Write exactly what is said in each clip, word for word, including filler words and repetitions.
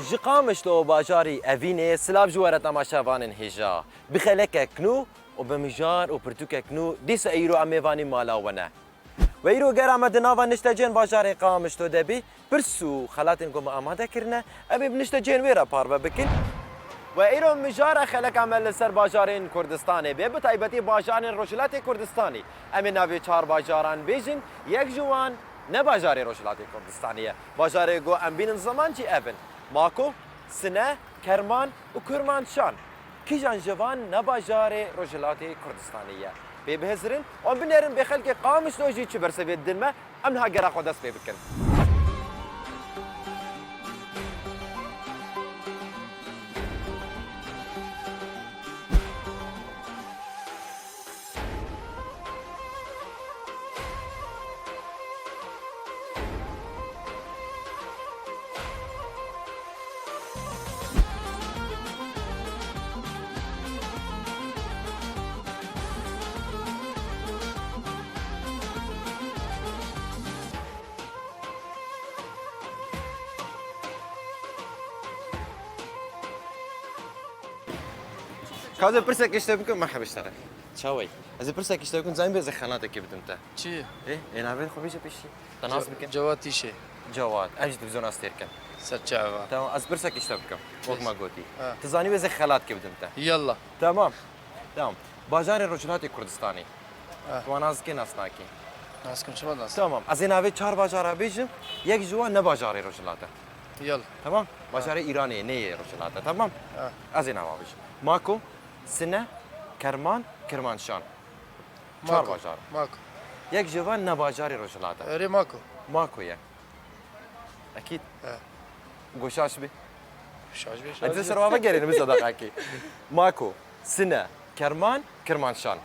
Ji Qamişlo bajarî Evînê silav ji we re temaşevanên hêja. Bi xelekek nû û bi mijar û pirtûkek nû dîsa îro em mêvanî mala we ne. We îro gera me di nava niştecên bajarê Qamişlo de bî, pirs û xelatên ku me amade kirine, em ê bi niştecên wê re parve bikin. We îro mijara xeleka me li ser bajarên Kurdistanê bê, bi taybetî bajarên Rojhilatê Kurdistanê. Em ê navê çar bajaran bêjin, yek ji wan ne bajarê Rojhilatê Kurdistanê ye. Bajarê ku em bînin ziman jî ev in: Mako, Sine, Kerman û Kirmanşan. Kîjan ji van ne bajarê Rojhilatê Kurdistanê ye? Pê bihizirin û em binêrin bê xelkê Qamişlo jî çi bersivê didin me, em niha gera xwe dest pê bikin. Ka ez ê pirsekê ji te bikim, merheba ji te re. Çawa yî? Ez ê pirsekê ji te bikim, zanî bê ez ê xelatekê bidim te. Çi? Ê, ê navê xwe bêje pêşî. Te nas Ce-, bikin. Cewat Tîşê. Cewat. Ev jî televîzyona stêr kin. Ser çava. Tamam, ez pirsekê ji te bikim. Wek Pêş. me gotî. Ha. Tu zanî bê ez ê xelatekê bidim te. Yalla. Tamam. Tamam. Bajarê Rojhilatê Kurdistanê. Ha. Tu wan nas dikî, nas nakî? Nas kim, çima nas? Tamam. Ez ê navê çar bajara bêjim. Yek ji wan ne bajarê Rojhilat e. Yalla. Tamam? Ha. Bajarê Îranê, neyê Rojhilat e. Tamam? Ha. Ez ê nava bêjim. Mako, Sine, Kerman, Kirmanşan. Çar Mako, bajar. Mako. Yek ji van ne bajarê Rojhilat e. Erê Mako. Mako ye. Ekîd. He. Goşaş bî. Şaş bî, şaş Hadi bî. ser ava gelin, bize dakika. Mako, Sine, Kerman, Kirmanşan.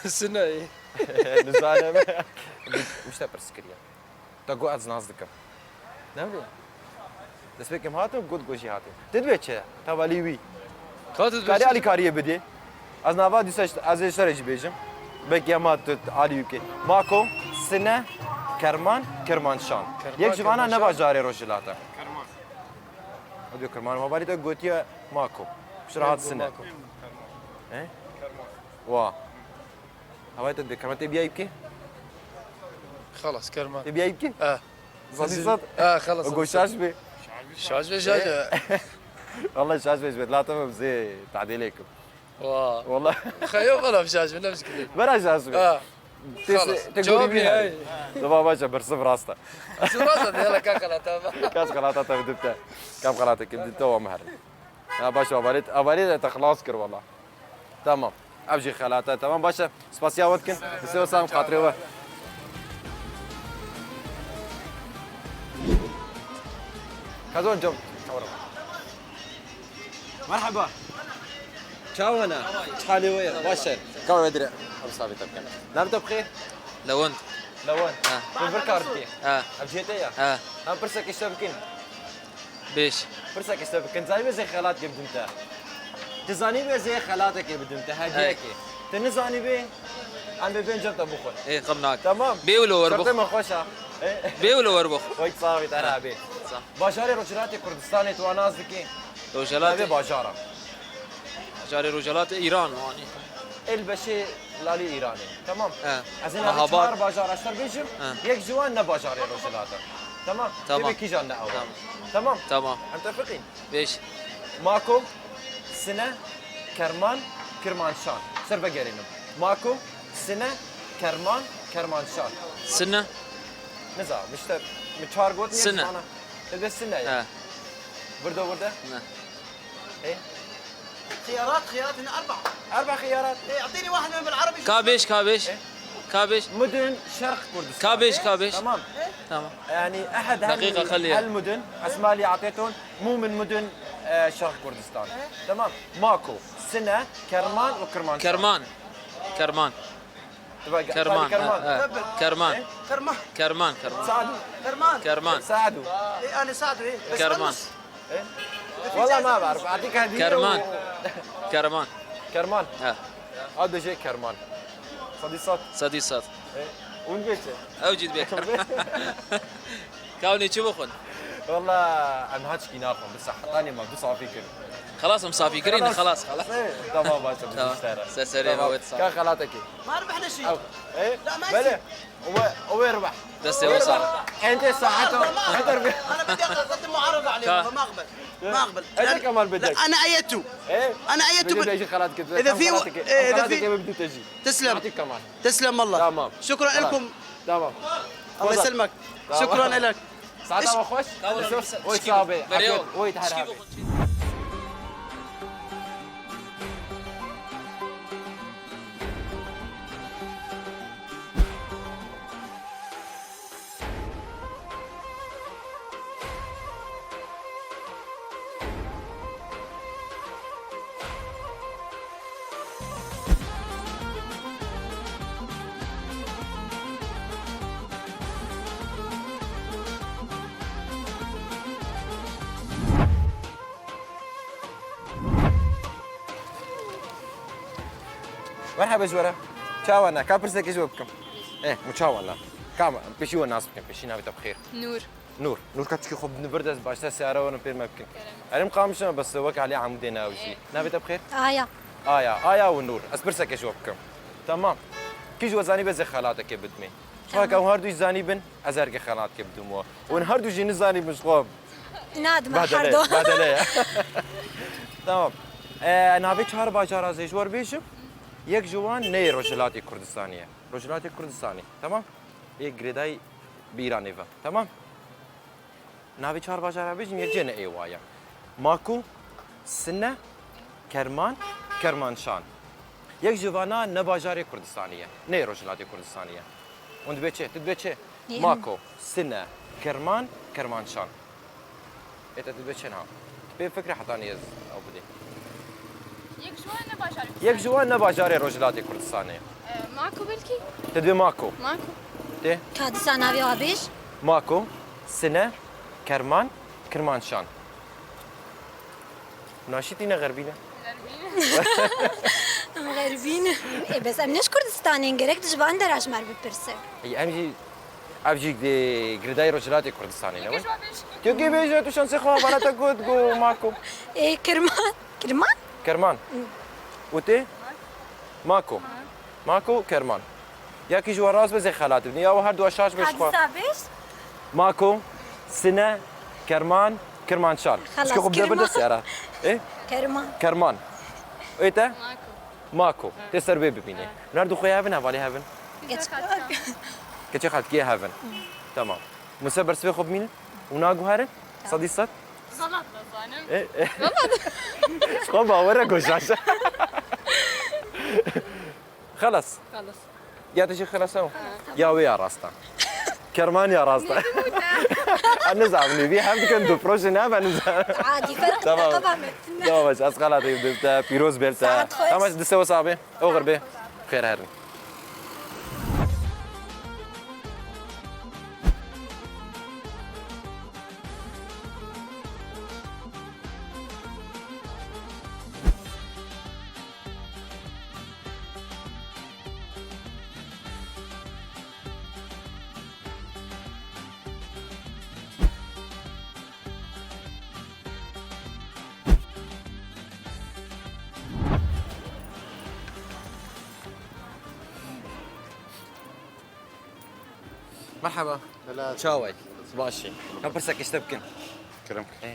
Sine yî. Nizanim. Mişte pirs kiriye. Te got ez nas dikim. Ne bileyim. Destpêkim hatim, got gojî hatim. Te dibê çi? Te valî wî. Ka tu Karî dibê alî çi? Kariyê bidê. Ez nava dîsa ji-, ez ê ji te re jî bêjim. Belkî hema tu alî wî bikê. Mako, Sine, Kerman, Kirmanşan. Kerman, Yek ji vana ne Kirmanşan. bajarê Rojhilat e. Kerman. Hadi Kerman, ma valî te gotiye Mako. Piştre hat Sine. Mako. He? Kerman. Wa. Havayê te dikir, ma tê biyayî bikî? Xelas, Kerman. Tê biyayî bikî? Eh. Zadî zad? Eh, xelas. O go şaş bê. Şaş bê, şaş bê. Vallahi şaş bê, ji bedlata me bizê tadêlê kim. Wa. Vallahi. Xeyo bela şaş bê, ne biskilê. Bera şaş bê. Ha. Tê Xelas. se-, tê Cevap gorî bî ye, her. Hey. Deva baş e, bersiv rast e. Bersiv rast e, yala ka xelata ba. Kas xelata te bidip te. Kam xelata kim dip te wa me her. Ya baş e, avalê, avalê de te xilas kir wala. Tamam. Ev jî xelat e. Tamam, baş e. Spasiya we dikin. Destê we sax, xatirê we. Kazon cem. Merhaba. Çawa ne? Çi halê we ye? Baş e. Ka we dire. Ev sabit bikin. Nav te bixêr? Lewend. Lewend. Ha. Tu vir kar dikî? Ha. Ev jê te ye? Ha. Em pirsek îşte bikin. Bêj. Pirsek îşte bikin. Zanî wê zê xelat kê bidim te. Tu zanî wê zê xelatekê bidim te, hediyekê. Hey. Tu nizanî bê, em bê bên cem te bixwe. Ê, xem nak. Tamam. Bê wilo wer bix. Şertê me xweş e. Bê wilo wer bix. Wek saxî te Ha. rabê. Sağ. Bajarê Rojhilatê Kurdistanê tu nas dikî? Rojhilatê Navê bajara. Bajarê Rojhilatê Îran, wanî. El beşê lalê Îranê. Tamam. He. Ez ê navê Mahabat. çar bajara ser bêjim. He. Yek ji wan ne bajarê Rojhilat e. Tamam. Tamam. Dibê kîjan ne ew. Tamam. Tamam. Tamam. Em tefiqîn. Beş. Mako, Sine, Kerman, Kirmanşan. Ser vegerînim. Mako, Sine, Kerman, Kermanşan. Sine. Niza, mişte, mi çar got niye Sine. Sana. Dibê Sine ya. He. Burada, burada. Ne. Ê? خيارات، خيارات هنا أربع. أربع خيارات. إيه، أعطيني واحد منهم بالعربي. Ka bêj, ka bêj. Ka bêj. مدن شرق كردستان. Ka bêj, ka bêj. تمام. Tamam. يعني أحد هذه دقيقة، خليها. المدن، أسماء اللي أعطيتهم مو من مدن، آه، شرق كردستان. تمام. ماكو، سنة، كرمان وكرمانشان. Kerman. Kerman. تبقى Kerman, سعد كرمان. Ha, ha. Kerman. إيه؟ كرمان. Kerman, Kerman. سعد. كرمان. Kerman. سعد. إيه، أنا سعد، إيه. بس Kerman. بالنص. إيه؟ والله ما بعرف، أعطيك هدية Kerman. و- Kerman. Kerman. Ha. هذا جاي كرمان. صديق صوت. Sedî sed. إيه. وين بيته؟ Ew cî dibê Kerman. Gavnê çi bixwin? Walla em niha çikî naxwin, bi sahetanê me du safî kirin. Xelas, em safî kirin, xelas, xelas. Tamam, baş e, tamam. Ser serê, tamam. Ka xelatekê. ما ربحنا شيء. Ew, e? لا، ما يصير. Bele. Ew, ew ê ribah. Destê we sax. Ente saet o. Eter bi. أنا بدي أقدم معارضة عليه، ما أقبل. ما أقبل. Ente Kemal Bedek. أنا أيدته. E? أنا أيدته. Bêjî xelat kir. إذا في، إذا في. Xelatê ke bibdû te jî. تسلم. Yatî Kemal. تسلم والله. Tamam. شكرا لكم. Tamam. الله يسلمك. Tamam. شكرا لك. Saeta we xweş. Oy sabe. Oy te her habe. Merhaba ji we re. Çawa ne? Ka pirsekê ji we bikim. Eh, mu çawa ne? Kam, pêşî we nas bikim, pêşî navê te bi xêr. Nûr. Nûr. Nûr, ka çikî xwe bi vir dest başte seyara werin pêr me bikin. Kerem. Erê, em qamişin, bes wek alî Amûdê navê jî. Eh. Navê te bi xêr? Aya. Aya, Aya û Nûr. Ez pirsekê ji we bikim. Tamam. Kî ji we zanî be zê xelatekê bidimê. Tamam. Çawa ke ew her du zanî bin, ez herkê xelatekê bidim we. Hûn her du jî nizanî bin ji xwe. Nadim, Badele, herdo. Badele ye. Tamam. E, navê çar bajara zê ji we re bêjim. Yek ji wan neyê Rojhilatê Kurdistanê ye. Rojhilatê Kurdistanê. Tamam? Yê girêdayî bi Îranê ve. Tamam? Navê çar bajara bêjim, yek jê ne ê wa ye. Mako, Sine, Kerman, Kermanşan. Yek ji vana ne bajarê Kurdistanê ye, ne yê Rojhilatê Kurdistanê ye. Hûn dibê çi? Tu dibê çi? Yê em- Mako, Sine, Kerman, Kermanşan. Ê te tu dibê çi niha? Tu pê fikre hetanî ez ew bidê. Yek ji wan ne bajarê Kurdistanê. Yek ji wan ne bajarê Rojhilatê Kurdistanê ye. E, Mako belkî? Tu dibê Mako. Mako. Tê? Ka dîsa navê wa bêj? Mako, Sine, Kerman, Kirmanşan. Naşîtî ne xerbîne? Xerbîne. Em xerbîne. Ê, bes em ne ji Kurdistanê in, gerek di ji van dera ji me re bipirse. Ey, em jî, ev jî di girêdayî Rojhilatê Kurdistanê ne we. Yekê ji wan bêj. Yekê bêje, tu şansê xwe hevala te got, got Mako. Ê, Kirman. Kirman? Kerman. Û tê? Mako. Mako, Kerman. Ya kî ji we rast be zê xelat bidin. Ya we her du şaş be ji xwe. Hadisa bêj? Mako, Sine, Kerman, Kirmanşan. Xelas, çikî xwe bide Kirman. Dest yara. E? Kerman. Kerman. Ê te? Mako. Mako. Tê ser bê bibînê. Her du xwe hevin, hevalê hevin. Geç. Keçê xelkê hevin. Tamam. Muse bersivê xwe bimînin û naguherin. Sedî sed. Xelat nazanim. E, e. Xelat. Ji xwe bawer e ku şaş e. Xelas. Xelas. Ya te jî xelas e? Ha. Ya wê ya rast e. Kerman ya rast e. Nêvî bû te. Ez nizanim nêvî. Hev dikin du proje ne, ez nizanim. Adî, ferq. Tamam. Qeba me. Tamam, ez xelatê te pîroz bê te. Saet xweş. Tamam, dise we sax be. Oxir be. Xêr herin. Merhaba. Helal. Çawa yî? Baş î. Em pirsekê ji te bikin. Kerem. Ê,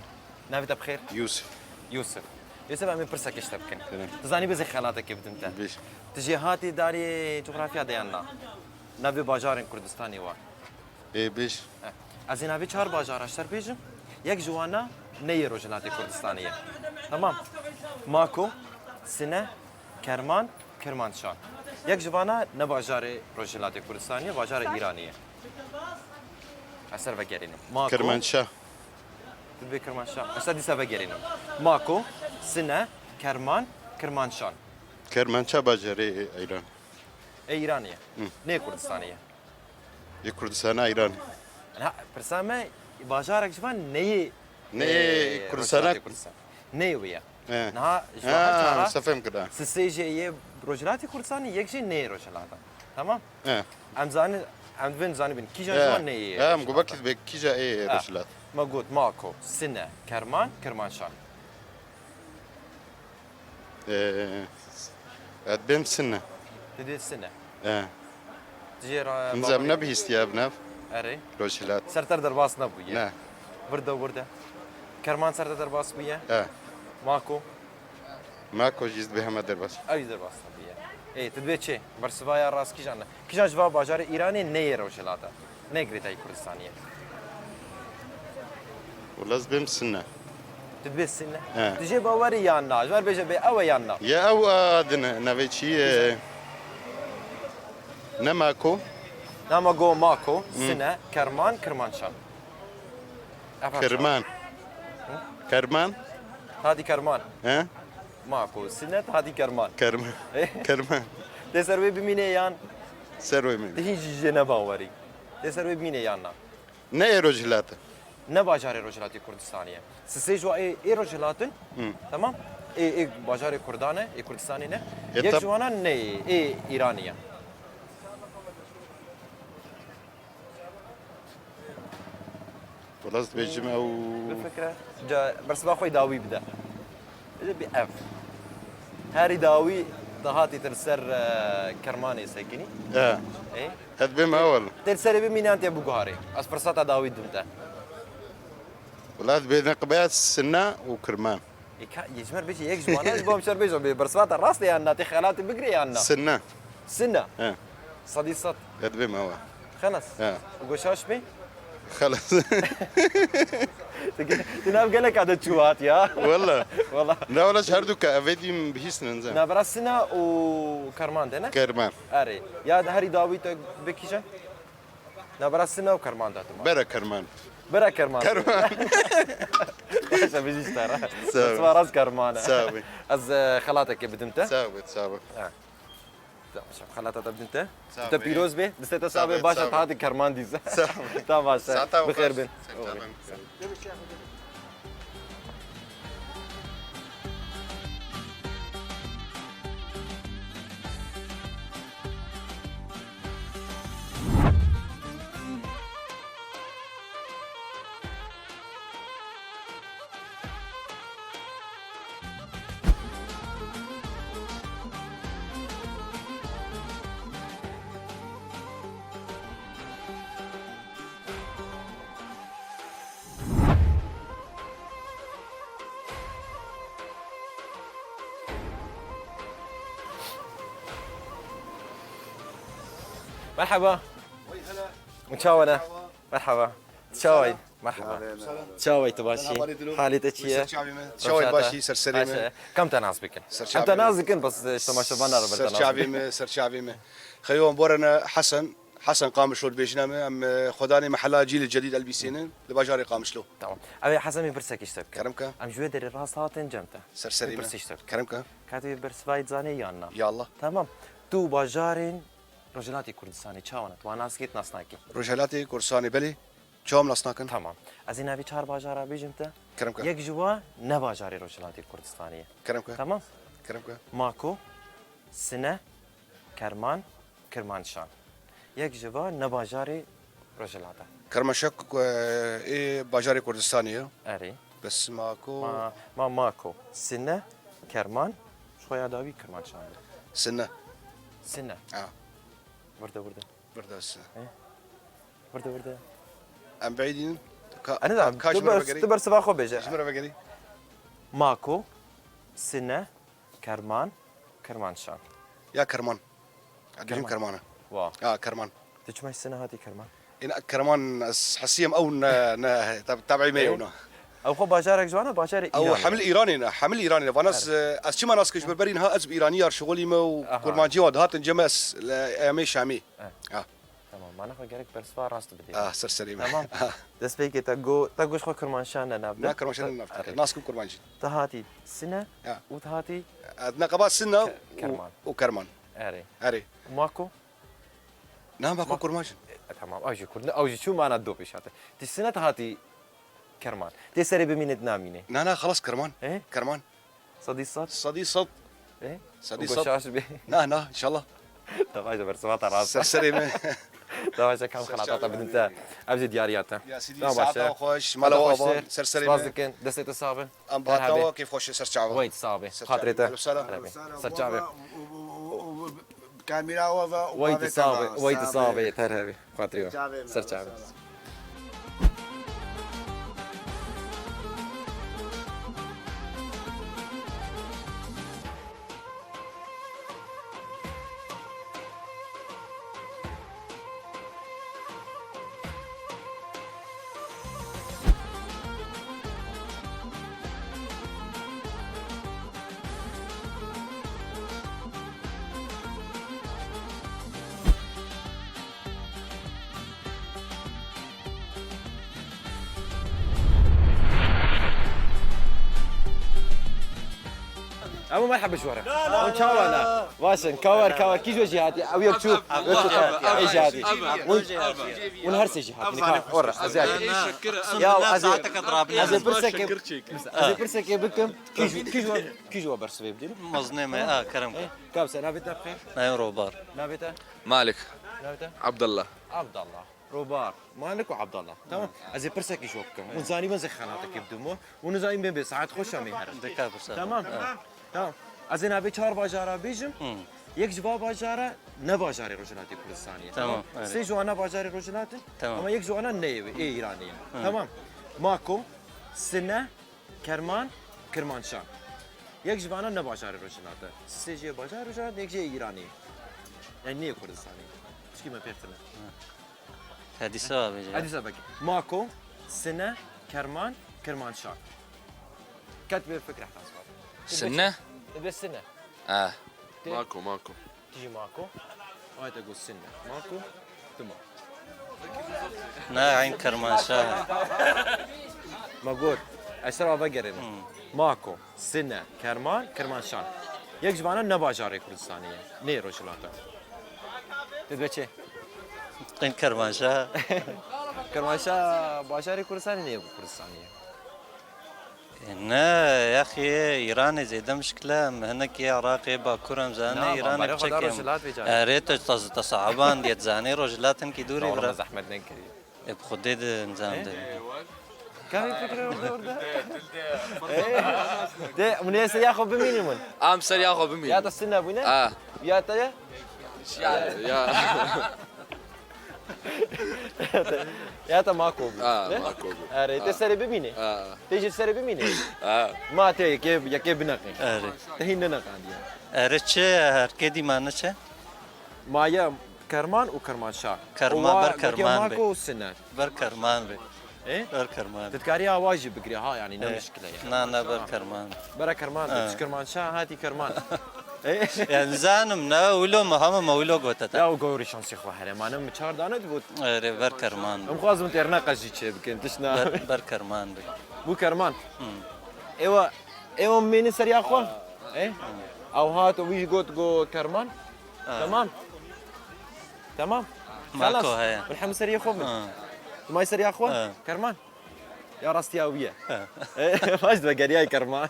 navê te bi xêr? Yûsif. Yûsif. Yûsif, em ê pirsekê ji te bikin. Kerem. Tu zanî be zê xelatekê bidim te. Bêj. Tu jêhatî darê cografya de yan na? Navê bajarên Kurdistanê wa. Ê, bêj. Heh. Ez ê navê çar bajara ji te bêjim. Yek ji wana ne yê Rojhilatê Kurdistanê ye. Tamam. Mako, Sine, Kerman, Kirmanşan. Yek ji vana ne bajarê Rojhilatê Kurdistanê ye, bajarê Îranê ye. Ez ser vegerînim. Mako. Kirmanşah. Tu dibê Kirmanşah. Ez te dîsa vegerînim. Mako, Sine, Kerman, Kirmanşan. Kirmanşah bajarê Îran. Ê Îranê ye. Hı. Nê Kurdistanê ye. Yê Kurdistana Îran. Niha pirsa me, bajarek ji van neyê, neyê, e, Kurdistana Rojhilatê Kurdistan. Neyê wê ye. He. Niha ji van her çara, se fem kira. Sisê jê yê Rojhilatê Kurdistanê, yek jê neyê Rojhilata. Tamam? He. Em zanin, Em divên zanîbin kîjan ji wan neyê. Em got belkî dibe kîja ê Rojhilat. Me got Mako, Sine, Kerman, Kirmanşan. Ee, ez dibêm Sine. Tu dê Sine. Ee. Jê re Nizam nebihîstiye ev nav. Erê. Rojhilat. Ser te derbas nebûye. Ne. Wirde wirde. Kerman ser te derbas bûye. Ee. Mako. Mako jî ez dibê heme derbas. Ew jî derbas nebûye. Ê, tu dibê çi? Bersiva ya rast kîjan e? Kîjan ji va bajarê Îranê neyê Rojhilat e? Ne Girêdayî Kurdistanî ye. Wela ez dibêm Sine. Tu dibê Sine? He. Tu jê bawer î yan na? Ji ber bêje bê ew e yan na? Ye ew a din e, navê çi ye? Ne Mako? Nama go Mako, Sine, Kerman, Kirmanşan. Ev Kirman. Kerman? Hadî Kerman. He? Mako, Sine, Hadî Kerman. Kerman. Kerman. Tê ser wê bimîne yan? Ser wê bimîne. Hîn jî jê nebawerî. Tê ser wê bimîne yan na? Ne ê Rojhilat e. Ne bajarê Rojhilatê Kurdistanê ye. Sisê ji wa ê, ê Rojhilat in. Hı. Tamam. Ê, ê bajarê Kurdan e, ê Kurdistanê ne. E, yek ji wana ne ê, ê Îranê ye. Wela ez dibêjim ew. Bifikre. Ca bersiva xwe dawî bide. Bêje bê ev. Herî dawî dahatî te li ser, e, Kermanê sekinî. E. Ê? Ez dibêm ew. Tê li serê bimîne yan tê biguharê. Ez firseta dawî didim te. Wela ez dibêjim qibaya Sina û Kirman. Ê ka, yê ji me re bêje yek ji wana, ez bom şer bêjim, bê bersiva te rast e yan na, tê xelatê bigirê yan na? Sina. Sina? He. Sedî sed. Ez dibêm ew. Xelas. He. Û goşaş bê? Xelas. Tu ge-, tu nav gelek adet çû hat ya. Wela. Wela. Ne wela ji her du ke, evê dîm bihîstin zan. Navbera Sina û Kerman de ne? Kerman. Erê. Ya herî dawî te bikîje? Navbera Sina û Kerman de tu ma. Bera Kerman. Bera Kerman. Kerman. Baş e, bijî ji te re. Sağ ol. Bersiva rast Kerman e. Sağ ol. Ez, e, xelatekê bidim te. Sağ ol, sağ ol. Ha. Tamam, şef, xelata te bidin te. Sağ ol. Te pîroz be, distê te sax be, baş e, te hatî Kerman dîse. Sağ ol. Tamam, baş e. Saeta xwe bixêr bin. Saeta xwe. Merhaba. Çawa ne? Merhaba. Çawa yî? Merhaba. Çawa yî, tu baş î? Halê te çi ye? Çawa yî, baş î, ser serê me. Baş e. Kam te nas bikin? Em te nas dikin, bes, e, temaşevanan re ser çavê me, ser çavê me. Xeyo em borene Hesen, Hesen Qamişlo dibêjine me, em, e, xwedanê mehela Cîlê Cedîd Elbîsê ne, li bajarê Qamişlo. Tamam. Ew ê Hesen, em pirsekî ji te bikin. Kerem ke. Em ji wê derê rast hatin cem te. Ser serê me. Pirsekî ji te bikin. Kerem ke. Ka tu yê bersivayî zanê yan na? Ya Allah. Tamam. Tu bajarên Rojhilatê Kurdistanê çawa ne? Tu wan nas kî, tu nas nakî? Rojhilatê Kurdistanê belê. Çawa nas nakin? Tamam. Ez ê navê çar bajara bêjim te. Kerem ke. Yek ji wa ne bajarê Rojhilatê Kurdistanê ye. Kerem ke. Tamam? Kerem ke. Mako, Sine, Kerman, Kirmanşan. Yek ji va ne bajarê Rojhilata. Kermanşah, e, ê bajarê Kurdistanê ye. Erê. Bes Mako. Ma, ma Mako, Sine, Kerman, ji xwe ya dawî Kirmanşan be. Sine. Sine. Ha. Wirde, wirde. Wirde Sine. He? Wirde, wirde. Em beydîn. Ka, Anne, ka, ka tu ji min re ber-, vegerî? Tu bersiva xwe bêje. Ji min re vegerî. Mako, Sine, Kerman, Kermanşan. Ya Kerman. Kerman. Kerman. Kerman e. Wa. Ya Kerman. Tu çima Sine hatî Kerman? Ina Kerman ez hesiyem ew ne, ne, tab-, tabî me ew ne. Ew xwe bajarek ji wana bajarê Ew Îranê. Hemil Îranê ne, hemil Îranê ne. Vana ez, Evet. ez çima nas kir ji ber berî niha ez bi Îranî yar şixulî me û Aha. Kurmancî wan dihatin cem ez li Emê Şamî. Eh. Ha. Tamam, mana xwe gerek bersiva rast bidî. Ah, ser serê me. Tamam. Ah. Destpêkê te go-, te goş xwe Kirmanşan ne nav de. Na Kirmanşan ne nav de. Te-, Nas kim Kurmancî. Te hatî Sine Ya. û te hatî Ez ne qeba Sine Ke-, û, Kerman. û Kerman. Erê. Erê. Mako? Na, Mako Ma- Kurmancî. E, tamam, ew jî Kurd, ew jî çû mana do pêşate. Ti Sine te hatî Kerman. Tê serê bimîne, namîne. Na, na, xelas Kerman. He? Kerman. Sedî sed. Sedî sed. He? Sedî sed. Goşaş be. Na, na, inşallah. Tamam, işte, bersiva te rast. Ser serê me. Dava çe kam xelata te bidin te. Ev jî diyariya te. Ya Sîdî, saeta xweş, mala we avan, ser serê me. Spas dikin, destê te sax bin. Em bi hatiya we kêfxweş e, ser çav e. Wey sax be. Xatirê te. Ser çav e. Kamera we ve. Wey te sax be. Wey te sax be. Ter hebî. Xatirê we. Ser çav e. Emo merheba ji we re. Hûn çawa ne? Baş in, kawer, kawer. Kî ji we jî hatî? Ew yek çû, yek çû. Ê jî hatî. Hûn, hûn her sê jî hatî. Nika, or, ez ê hatî. Ya, ez ê, ez ê pirsekê, ez ê pirsekê bikim. Kî ji, kî ji we, kî ji we bersivê bidînim? Mezinê me, a, kerem ke. Ka bi ser, navê te bi xêr? Navê Robar. Navê te? Malik. Navê te? Abdullah. Abdullah. Robar, Malik û Abdallah. Tamam. Ez ê pirsekî ji we bikim. Hûn zanîbin ez ê xelatekê bidim we. Hûn nizanîn bê bê saet xweş em ê herin. Dika pirsa. Tamam. Tamam. Ez ê navê çar bajara bêjim. Yek ji va bajara ne bajarê Rojhilatê Kurdistanê ye. Tamam. Sê ji wana bajarê Rojhilat in. Tamam. Ama yek ji wana ne yê wê, ê Îranê ye. Tamam. Mako, Sine, Kerman, Kirmanşan. Yek ji vana ne bajarê Rojhilat e. Sê jê bajarê Rojhilat, yek jê Îranê. Yani niye Kurdistanê? Tişkî me pêr tine. Hedîsa bêje. Hedîsa bek. Mako, Sine, Kerman, Kirmanşan. Ket bê fikre hesba. Sine? Ebe Sine. Ah. Mako, Mako. Tijî Mako. Ay te got Sine. Mako. Tuma. Na, eyn Kermanşah. Ma got. Ez ser ava gerêne. Mako, Sine, Kerman, Kermanşan. Yek ji vana ne bajarê Kurdistanê ye. Nê Rojhilata. Tu dibe çi? Qîn Kermanşah. Kermanşah bajarê Kurdistanê nê Kurdistanê ye. Ne, yaxî, Îranê zêde mişkil e, em hinek yê Iraqê, Bakur em zanê, Îranê biçek em. Erê, tu te, te saeban diye zanê, Rojhilat hinkî dûrî bira. Zehmet nekirî. E, bi Xwedê de em zan de. Kevê fikre orada. De, min ê seriya xwe bimînin min. Em seriya xwe bimînin. Ya te Sine bûne? Ha. Ya te ye? Ya. Ya te Mako bû. Ha, ne? Mako bû. Erê, te serê bimîne? Ha. Te jî serê bimîne? Ha. Ma te yekê, yekê bineqî. Erê. Te hîn neneqandiye. Erê çi, her kê dî ma ne çi? Maye Kerman û Kermanşah. Kerman, ber Kerman be. Mako û Sine. Ber Kerman be. E? Ber Kerman. Tu dikarî awa jî bigirî ha, yani ne mişkile yani. Na, na, ber Kerman. Bera Kerman, tu Kirmanşah hatî Kerman. E? Yani zanim ne, wilo mu, hama me wilo gote te. Ya, o gori şansê xwe here. Mane mi çar dane dibût. Erê, ber Kerman. Em xwazim têrneqa jî çê bikin, tişna. Ber, ber Kerman be. Bu Kerman. Ewa, ewa mêne seriya xwe. E? Ew hat, wî jî got, go Kerman. Tamam. Tamam. Mako heye. Min hemû seriyê xwe min. Tu may seriya xwe? Kerman. Ya rastiya wî ye. Baş dibe geriyay Kerman.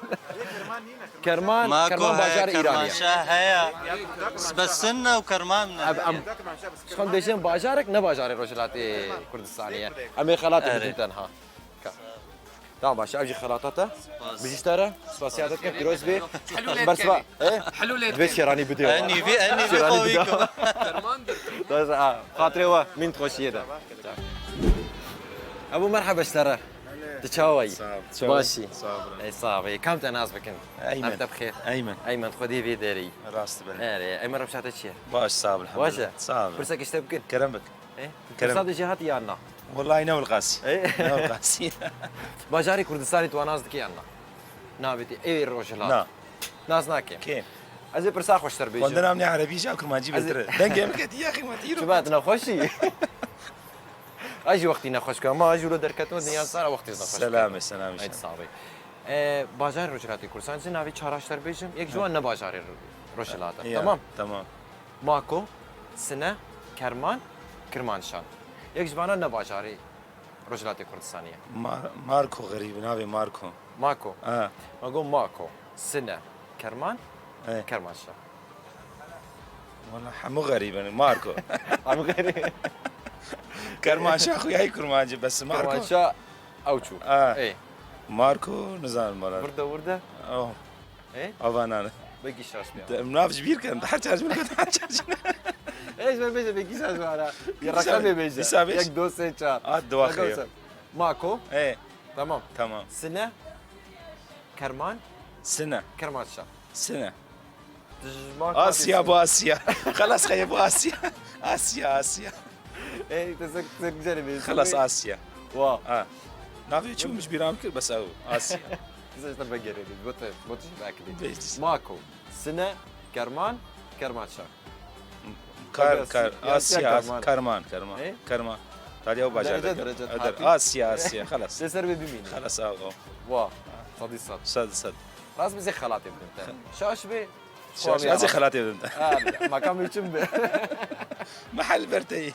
Kerman, Kerman bajarê Îranê ye. Kermanşah heye. Sibesine û Kerman ne. Em, em, xwem dêjin bajarek ne bajarê Rojhilatê Kurdistanê ye. Em ê xelatê bidin tenha. Tamam, baş, ev jî xelata te. Bijî te re, spasiya te dikim, pîroz bî. Helûlê dike. Bersiva, e? Helûlê dike. Divê şêranî bidê. En nîvî, en nîvî xwe wî ku. Baş, a, xatirê we, min xweşiyê de. Ebu merheba ji te re. Tu çawa yî? Sağ ol. Başî? Sağ ol. Ey, sağ ol. Kam te nas bikin? Eymen. Ev te bi xêr. Eymen. Eymen, Xwedê vê derê yî. Rast be. Erê, Eymen, rewşa te çi ye? Baş, sağ ol, elhamdülillah. Baş e? Sağ ol. Pirsekî ji te bikin? Kerem bik. E? Kerem. Pirsa de jêhatî yan na? Wellahî ne wilqasî. E? Ne wilqasî. Bajarê Kurdistanê tu nas dikî yan na? Navê te ê Rojhilat. Na. Nas nake. Kêm. Ez ê pirsa xweştir bêjim. Xwendina min ê erebî jî ew kirmancî bêtir e. Dengê min ketî ya xîmatî ro. Çima tu nexweşî? Ay jî wextî nexweş ke. Ma jî lo derketin dinya sara wextî nexweş ke. Selamê, selamê. Ay sağ be. E, bajarê Rojhilatê Kurdistanê navê çar aşter bêjim. Yek ji wan ne bajarê Rojhilat e. Ya, tamam. Tamam. Mako, Sine, Kerman, Kirmanşan. Yek ji vana ne bajarê Rojhilatê Kurdistanê ye. Mar-, Marko xerîb, navê Marko. Mako. Ha. Ma got Mako, Sine, Kerman, Kermanşah. Wala hemû xerîb in, Marko. Hemû xerîb. Kermanşah xuyayî kurmancî bes Marko. Kermanşah ew çû. Ah. Ê. Marko nizanim bana. Wirde wirde. Oh. Ê? Ava nane. Belkî şaş be. Em nav ji bîr kirin, her çar ji bîr kirin, her çar ji bîr. Ê, ji me bêje, belkî şaş be ara. Ya, dîsa, reqemê bêje. Dîsa bêj. Yek, du, sê, çar. At, dua xeyr. Mako. Ê. Tamam. Tamam. Sine. Kerman. Sine. Kermanşah. Sine. Dijman Asya, bu Asya. Xelas xeye, bu Asya. Asya, Asya. Ey, te sek, sek güzel bir Xelas, Asya. Wa. Ha. Navê çi bû, min ji bîra min kir, bes ew. Asya. Bize işte vegerê, bote, bote ji vekirî. Bêjî. Mako. Sine, Kerman, Kermanşah. Kar, Asya, kar, ya, Asya, ya, Kerman. Kerman, Kerman. E? Kerman. Taliya û bajar. Derece, derece, Asya, Asya, xelas. Lê ser vê bimîne. Xelas, aw, aw. Wa. Sedî sed. Sed, sed. Rast bizê xelatê bidin te. Şaş be. Şaş, ez ê xelatê bidin te. Ha, makam için be. Mehel berteyî.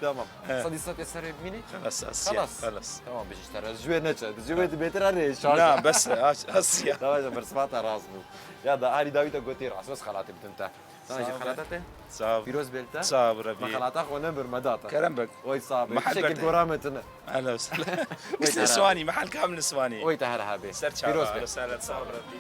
Tamam. He. Sedî sed ê serê bimînî? Xelas, Asya. Xelas. Xelas. Tamam, bijî ji te re. Ji wê neçe. Ji wê tu bêtir her şaş. Na, bes, As-, Asya. Tamam, ji bersiva te rast bû. Ya da Arî Dawî te gotî rast, ez xelatê bidin te. Sen jî xelata te. Sağ ol. Pîroz bê te. Sağ ol, Rebî. Me xelata xwe nebir, me da te. Kerem bik. Oy, sağ ol. Mehel şekil berde. Gora me tine. Ehlen we sehlen. Oy, Niswanî, mehel kamil Niswanî. Oy, te her hebê. Ser çava. Pîroz be. Ehlen we sehlen, sağ ol, Rebî.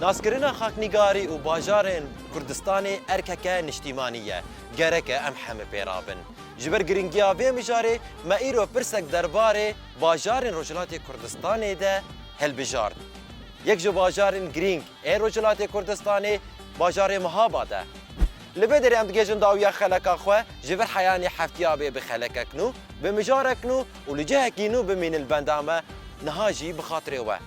Naskirina xaknîgarî û bajarên Kurdistanê erkeke niştîmanî ye. Gereke em heme pê rabin. Ji ber giringiya vê mijarê me îro pirsek derbarê bajarên Rojhilatê Kurdistanê de hilbijart. Yek ji bajarên girîng ê Rojhilatê Kurdistanê bajarê Mihabad e. Li vê derê em digihîjin dawiya xeleka xwe, ji vir heyanê heftiya bê bi xelekek nû, bi mijarek nû û li cihekî nû bimînin li benda me, niha jî bi xatirê we.